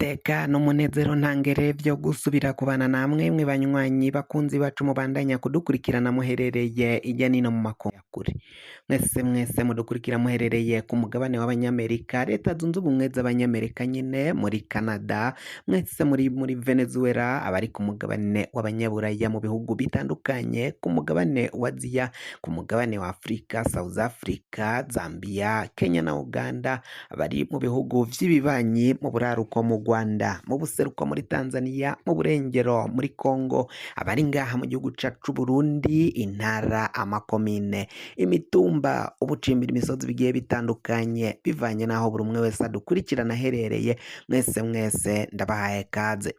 Niteka n'umunezero ntangere vyo gusubira kubana namwe mwe banywanyi bakunzi bacu mubandanya kudukurikirana muherereye irya nino mu makungu ya kure. Mwese mwese mudukurikira muherereye ku mugabane w'abanyamerika, leta zunze ubumwe z'abanyamerika nyine muri Canada, mwese muri Venezuela, abari ku mugabane w'abanyaburaya mu bihugu bitandukanye, ku mugabane wa Aziya, ku mugabane wa Afrika, South Africa, Zambia, Kenya na Uganda, abari mu bihugu vy'ibibanyi mu buraruko mu Rwanda, mu buseruko muri Tanzania, mu burengero muri Congo, abari ngaha mu gihugu cacu Burundi, intara, amakomine, imitumba, ubucimbira imisozi bigiye bitandukanye bivanye n'aho buri umwe wese adukurikirana aherereye, mwese mwese ndabahaye kaze.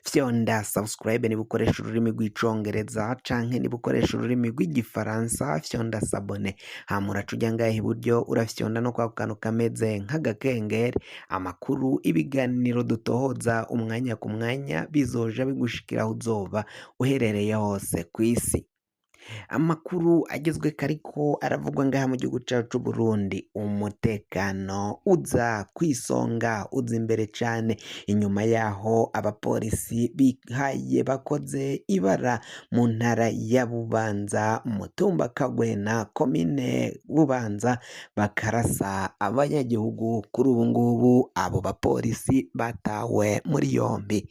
Fyonda subscribe niba ukoresha ururimi rw'icongereza canke niba ukoresha ururimi rw'igifaransa fyonda s'abonner, hama uraca uja ngaha iburyo urafyonda no kwako kantu kameze nk'agakengeri, amakuru, ibiganiro dutohoza umwanya ku mwanya bizoja bigushikira aho uzoba uherereye hose kw'isi. Amakuru agezweko ariko aravugwa ngaha mu gihugu cacu c'Uburundi, umutekano uza kw'isonga uza imbere cane, inyuma yaho abapolisi bihaye bakoze ibara mu ntara ya Bubanza, umutumba Kagwena, komine Bubanza, bakarasa abanyagihugu. Kuri ubu ngubu abo bapolisi batawe muri yombi.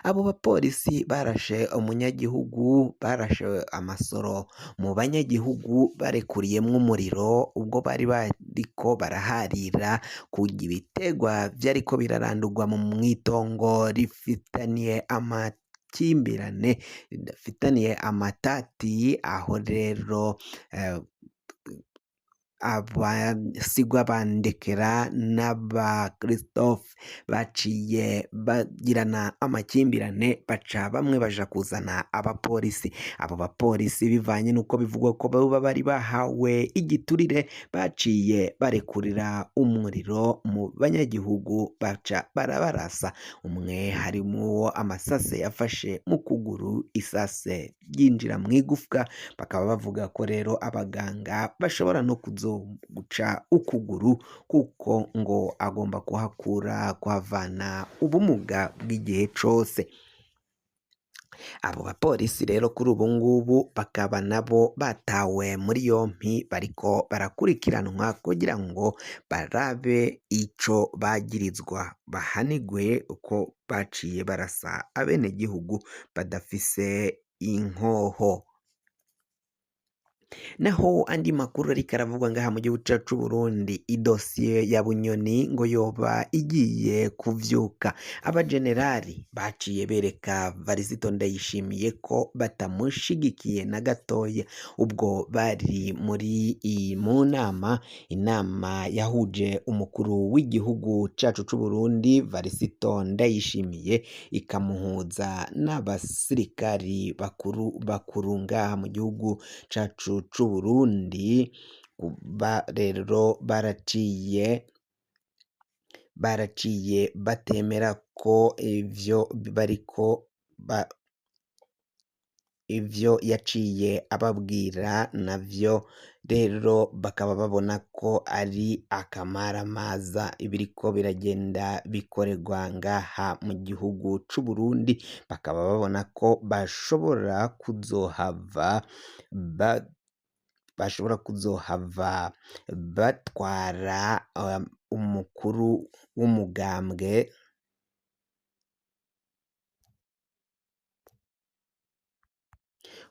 Abo bapolisi barashe umunyagihugu, barashe amasoro mu banyagihugu barekuriyemwo umuriro ubwo bari bariko baraharira ku ibitegwa vyariko birarandurwa mu mw'itongo rifitaniye amakimbirane, ridafitaniye amatati, aho rero abasigwa ba Ndekera n'aba Christophe baciye bagirana amakimbirane, baca bamwe baja kuzana abapolisi. Abo bapolisi bivanye n'uko bivugwa ko boba bari bahawe igiturire, baciye barekurira umuriro mu banyagihugu baca barabarasa. Umwe harimwo uwo amasase yafashe mu kuguru, isase ryinjira mw'igufwa, bakaba bavuga ko rero abaganga bashobora no kuzoguca ukuguru kuko ngo agomba kuhakura kuhavana ubumuga bw'igihe cose. Abo bapolisi rero kuri ubu ngubu bakaba nabo batawe muri yompi, bariko barakurikiranwa kugira ngo barabe ico bagirizwa, bahanigwe uko baciye barasa abenegihugu badafise inkoho. Naho andi makuru ariko aravugwa ngaha mu gihugu cacu c'Uburundi, idosiye ya Bunyoni ngo yoba igiye kuvyuka. Abajenerali baciye bereka Varisito Ndayishimiye ko batamushigikiye na gatoya, ubwo bari muri mu nama, inama yahuje umukuru w'igihugu cacu c'Uburundi Varisito Ndayishimiye, ikamuhuza n'abasirikari bakuru bakuru ngaha mu gihugu cacu c'Uburundi. Kuba rero baraciye batemera ko ivyo bariko ivyo yaciye ababwira navyo rero bakaba babona ko ari akamaramaza ibiriko biragenda bikorerwa ngaha mu gihugu c'Uburundi, bakaba babona ko bashobora kuzohava batwara umukuru w'umugambwe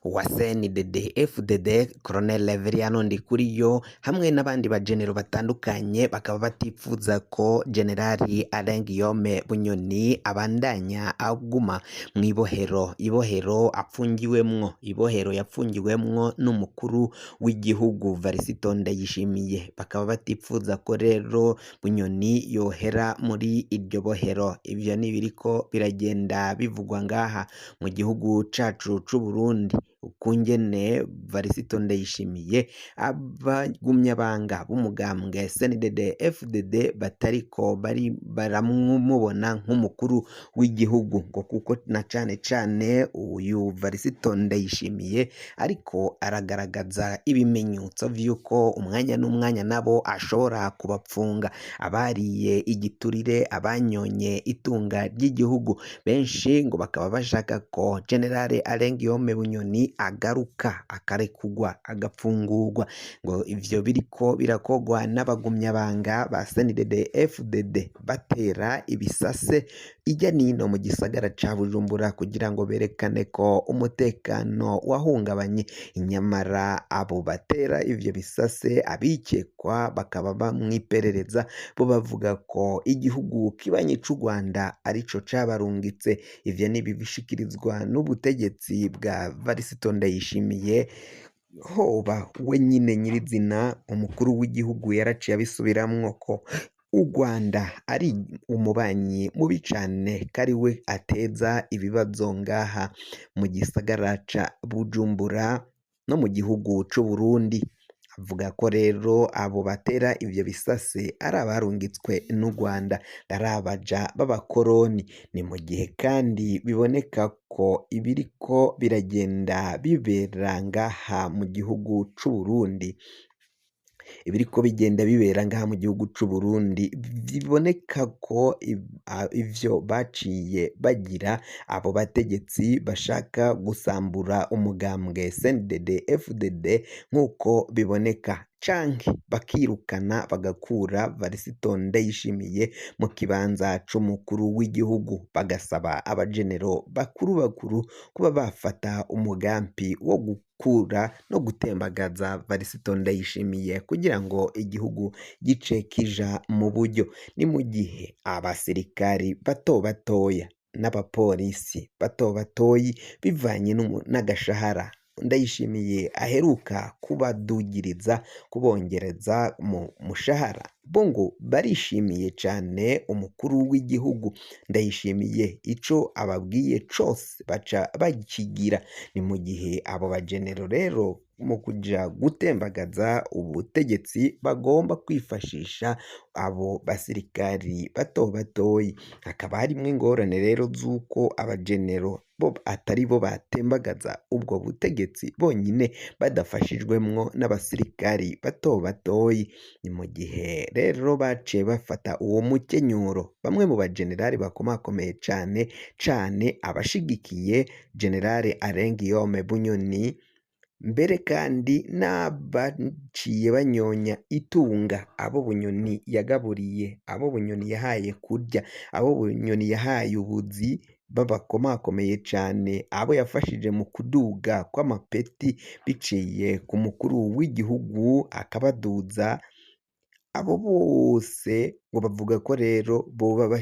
wa CNDD FDD Colonel Reveriyano Ndikuriyo hamwe n'abandi bajenero batandukanye, bakaba batipfuza ko Generali Alain Guillaume Bunyoni abandanya aguma mw'ibohero, ibohero apfungiwemwo, ibohero yapfungiwemwo n'umukuru w'igihugu Varisito Ndayishimiye. Bakaba batipfuza ko rero Bunyoni yohera muri iryo bohero. Ivyo nibiriko biragenda bivugwa ngaha mu gihugu cacu c'Uburundi. Ukungene Varisito Ndayishimiye abagumyabanga b'umugambwe CNDD FDD batariko bari baramumubona nk'umukuru w'igihugu, ngo kuko na cane cane uyu Varisito Ndayishimiye ariko aragaragaza ibimenyetso vy'uko umwanya n'umwanya nabo ashobora kubapfunga. Abariye igiturire, abanyonye itunga ry'igihugu, benshi ngo bakaba bashaka ko General Alain Guillaume Bunyoni agaruka akarekugwa agapfungurwa. Ngo ivyo biriko birakogwa n'abagumyabanga ba CNDD FDD batera ibisase ijya nino mu gisagara ca Bujumbura kugira ngo berekane ko umutekano wahungabanye. Nyamara abo batera ivyo bisase, abikekwa bakaba bamwiperereza, bo bavuga ko igihugu kibanyi c'u Rwanda arico cabarungitse. Ivyo ntibishikirizwa n'ubutegetsi bwa Varisito Ndayishimiye, hoba we nyine nyirizina umukuru w'igihugu yaraciye abisubiramwo ko u Rwanda ari umubanyi mubi cane, ko ari we ateza ibibazo ngaha mu gisagara ca Bujumbura no mu gihugu c'Uburundi. Avuga ko rero abo batera ivyo bisase ari abarungitswe n'u Rwanda, ari abaja b'abakoroni. Ni mu gihe kandi biboneka ko ibiriko biragenda bibera ngaha mu gihugu c'Uburundi, ibiriko bigenda bibera ngaha mu gihugu c'Uburundi biboneka ko ivyo baciye bagira abo bategetsi bashaka gusambura umugambwe CNDD FDD nk'uko biboneka, canke bakirukana bagakura Varisito Ndayishimiye mu kibanza c'umukuru w'igihugu, bagasaba abajenero bakuru bakuru kuba bafata umugambi wo gukura no gutembagaza Varisito Ndayishimiye kugira ngo igihugu gice kija mu buryo. Ni mu gihe abasirikari bato batoya n'abapolisi bato batoyi bivanye n'agashahara Ndayishimiye aheruka kubadugiriza, kubongereza mu mushahara, bo ngo barishimiye cane umukuru w'igihugu Ndayishimiye, ico ababwiye cose baca bakigira. Ni mu gihe abo bajenero rero mu kuja gutembagaza ubutegetsi bagomba kwifashisha abo basirikari bato batoyi. Hakaba harimwo ingorane rero z'uko abajenero bo atari bo batembagaza ubwo butegetsi bonyine badafashijwemwo n'abasirikari bato batoyi. Ni mu gihe rero baciye bafata uwo mukenyuro bamwe mu bajenerali bakomakomeye cane cane abashigikiye General Alain Guillaume Bunyoni, mbere kandi n'abaciye banyonya itunga, abo Bunyoni yagaburiye, abo Bunyoni yahaye kurya, abo Bunyoni yahaye ubuzi b'abakomakomeye cane, abo yafashije mu kuduga kw'amapeti biciye ku mukuru w'igihugu akabaduza, abo bose ngo bavuga ko rero boba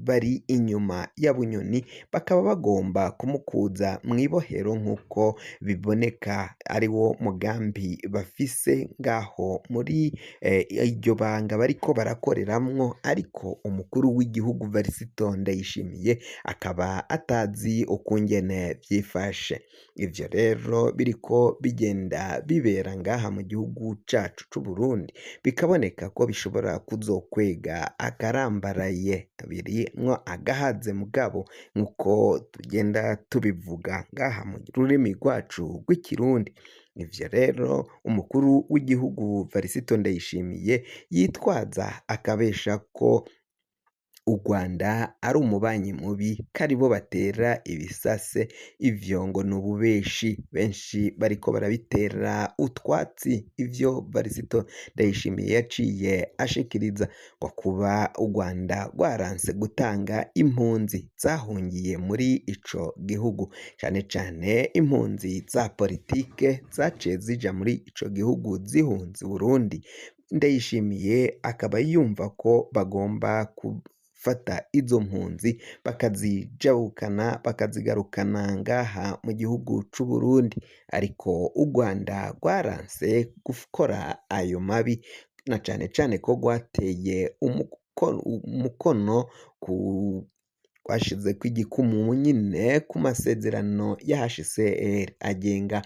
bari inyuma ya Bunyoni, bakaba bagomba kumukuza mw'ibohero nk'uko biboneka ari wo mugambi bafise ngaho muri iryo banga bariko barakoreramwo. Ariko umukuru w'igihugu Varisito Ndayishimiye akaba atazi ukungene vyifashe. Ivyo rero biriko bigenda bibera ngaha mu gihugu cacu c'Uburundi, bikaboneka ko bishobora kuzokwega akarambaraye, birimwo agahaze mugabo nk'uko tugenda tubivuga ngaha mu rurimi rwacu rw'ikirundi. Ivyo rero umukuru w'igihugu Varisito Ndayishimiye yitwaza akabesha ko u Rwanda ari umubanyi mubi, ko aribo batera ibisase, ivyo ngo ni ububeshi. Benshi bariko barabitera utwatsi ivyo Varisito Ndayishimiye yaciye ashikiriza, ngo kuba u Rwanda rwaranse gutanga impunzi zahungiye muri ico gihugu, cane cane impunzi za politike zaciye zija muri ico gihugu zihunze Uburundi. Ndayishimiye akaba yumva ko bagomba gufata izo mpunzi bakazijabukana bakazigarukana ngaha mu gihugu c'Uburundi, ariko u Rwanda rwaranse gukora ayo mabi, na cane cane ko rwateye umukono ku Rwashizeko igikumu nyine ku masezerano ya HCR agenga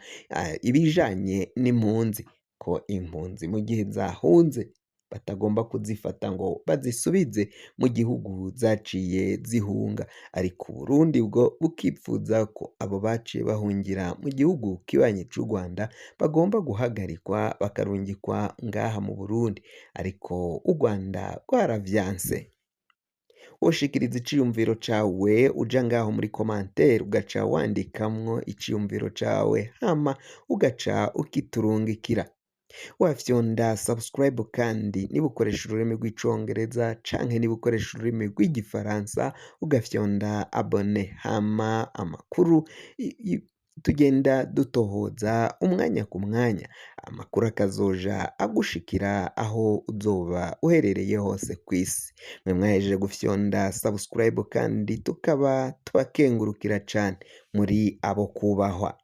ibijanye n'impunzi, ko impunzi mu gihe zahunze batagomba kuzifata ngo bazisubize mu gihugu zaciye zihunga, ariko Uburundi bwo bukipfuza ko abo baciye bahungira mu gihugu kibanyi c'u Rwanda bagomba guhagarikwa bakarungikwa ngaha mu Burundi, ariko u Rwanda rwaravyanse. Woshikiriza iciyumviro cawe uja ngaho muri commentaire, ugaca wandikamwo iciyumviro cawe, hama ugaca ukiturungikira. Wafyonda subscribe kandi niba ukoresha ururimi rw'icongereza, canke niba ukoresha ururimi rw'igifaransa ugafyonda abonner, hama amakuru tugenda dutohoza umwanya ku mwanya, amakuru akazoja agushikira aho uzoba uherereye hose kw'isi. Mwe mwahejeje gufyonda subscribe kandi tukaba tubakengurukira cane, muri abo kubahwa.